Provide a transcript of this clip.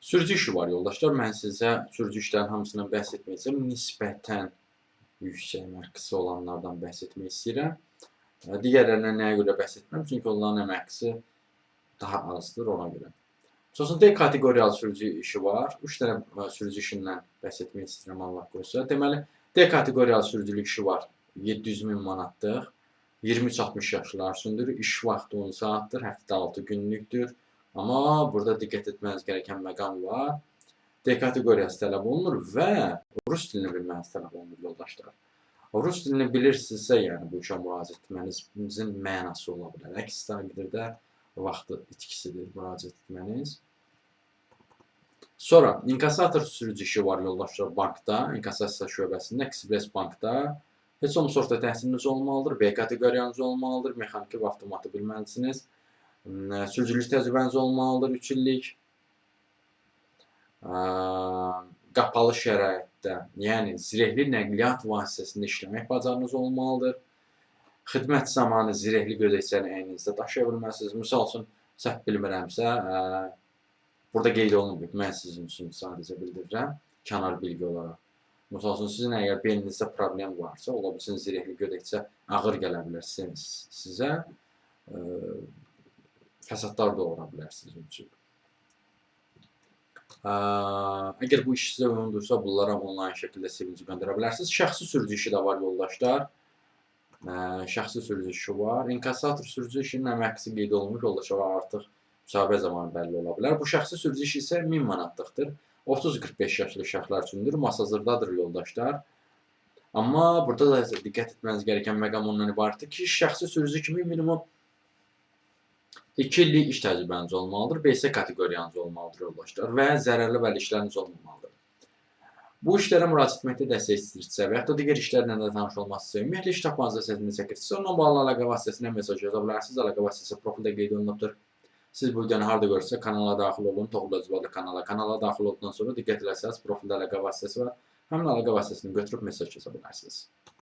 Sürücü işi var yoldaşlar. Mən sizə sürücü işlərinin hamısından bəhs etməyəcəm. Nisbətən yüksək əmək olanlardan bəhs etmək istəyirəm. Digərlərindən nəyə görə bəhs etmirəm? Çünki onların əmək daha azdır ona görə. Məsəl D kateqoriyalı sürücü işi var. 3 dənə sürücü işindən bəhs etmək istəyirəm Allah qoysa. Deməli, D kateqoriyalı sürücülük işi var. 700 min manatlıq. 23-60 yaşlılar üçündür. İş vaxtı 10 saatdır, həftədə 6 günlükdür. Amma burada diqqət etməniz gereken məqam var. D kateqoriyası tələb olunur və rus dilini bilməniz tələb olunur yoldaşlar. Rus dilini bilirsinizsə, yəni bu işə müraciət etmənizin mənası ola bilər. Əks təqdirdə vaxtı itkisidir müraciət etməniz. Sonra inkassator sürücü işi var yoldaşlar bankda, inkassasiya şöbəsində, Express bankda. Heç olmasa orta təhsiliniz olmalıdır, B kateqoriyanız olmalıdır, mexaniki və avtomatı bilməlisiniz. Sürücülük təcrübəniz olmalıdır 3 illik. Qapalı şəraitdə, yəni zirehli nəqliyyat vasitəsində işləmək bacarığınız olmalıdır. Xidmət zamanı zirehli gödəkçəni əyninizdə daşıya bilməlisiniz. Misal üçün, səhv bilmirəmsə, burada qeyd olunmayıb, mən sizin üçün sadəcə bildirirəm, kənar bilgi olaraq. Misal üçün, sizin əgər belinizdə problem varsa, ola bilsin zirehli gödəkçə ağır gələ bilər sizə, fəsadlar doğura bilər sizin üçün. Əgər bu iş sizə uyğundursa, bunlara onlayn şəkildə CV-nizi göndərə bilərsiniz. Şəxsi sürücü işi də var yoldaşlar. Şəxsi sürücü işi var. İnkassator sürücü işinin əmək haqqı qeyd olunmuş yoldaşlar artıq müsahibə zamanı bəlli ola bilər. Bu şəxsi sürücü işi isə 1000 manatlıqdır. 30-45 yaşlı şəxslər üçündür. Masazırdadır yoldaşlar. Amma burada da diqqət etməniz gereken məqam ondan ibarətdir ki, şəxsi sürücü kimi minimum 2 illik iş təcrübəniz olmalıdır, BS kateqoriyanız olmalıdır yoldaşlar və zərərli vərdişləriniz olmamalıdır. Bu işlərə müraciət etməkdə dəstək istəyirsinizsə və yaxud da digər işlərlə də tanış olmaq istəyirsinizsə, ümumiyyətlə iş tapmanızda çətinlik çəkirsinizsə, onunla bağlı əlaqə vasitəsinə mesaj yaza bilərsiniz. Əlaqə vasitəsi profildə qeyd olunubdur. Siz bu videonu harda görürsə kanala daxil olun, Toğrul Özbəkli kanala. Kanala daxil olduqdan sonra diqqət eləsəniz profildə əlaqə vasitəsi var. Həmin əlaqə vasitəsini götürüb mesaj yaza bilərsiniz.